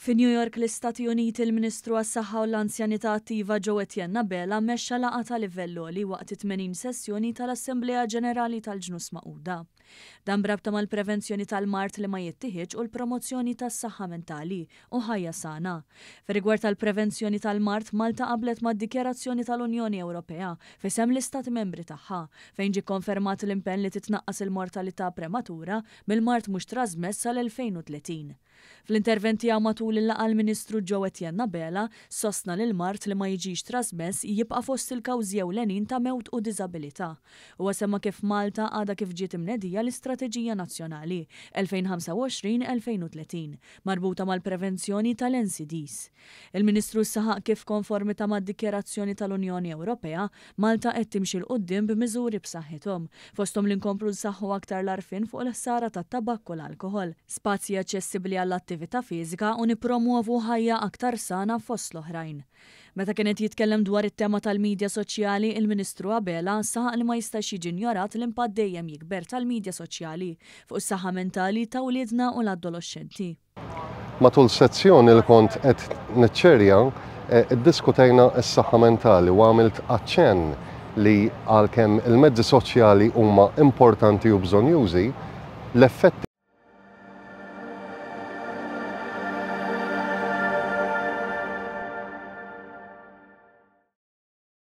Fi New York, l-Istati Uniti, il-Ministru għas-Saħħa u l-Anzjanità Attiva Jo Etienne Abela mexxa laqgħa ta' livell għoli waqt it-80 sessjoni tal-Assemblea Ġenerali tal-Ġnus Magħquda. Dan b'rabta mal-prevenzjoni tal-mard li ma jittieħidx u l-promozzjoni tas-saħħa mentali u ħajja sana. Fir-rigward tal-prevenzjoni tal-mard, Malta qablet mad-dikjarazzjoni tal-Unjoni Ewropea f'isem l-Istati Membri tagħha, fejn ġie kkonfermat l-impenn li titnaqqas il-mortalità prematura mill-mard mhux trażmess sal-2030. Fl-intervent tiegħu matul il-laqgħa l-Ministru Jo Etienne Abela sostna li l-mard li ma jiġix trażmess jibqa' fost il-kawżi ewlenin ta' mewt u diżabilità. Huwa semma kif Malta għadha kif ġiet imnedija l-Istrateġija Nazzjonali 2025-2030 marbuta mal-prevenzjoni tal-NCDs. Il-Ministru saħaq kif f'konformità mad-dikjarazzjoni tal-Unjoni Ewropea, Malta qed timxi 'l quddiem b'miżuri b'saħħithom, fosthom li nkomplu nsaħħu aktar l-għarfien fuq il-ħsara tat-tabakk u l-alkoħol, spazji aċċessibbli għall-attività fiżika u nippromwovu ħajja aktar sana fost l-oħrajn. Meta kien qed jitkellem dwar it-tema tal-midja soċjali, il-Ministru Abela saħaq li ma jistax jiġi njorat l-impatt dejjem jikber tal-midja soċjali fuq is-saħħa mentali ta' wliedna u l-adoloxxenti. Matul sezzjoni li kont qed niċċerja, iddiskutejna s-saħħa mentali u għamilt aċċenn li għalkemm il-mezzi soċjali huma importanti u bżonnjużi, l-effetti.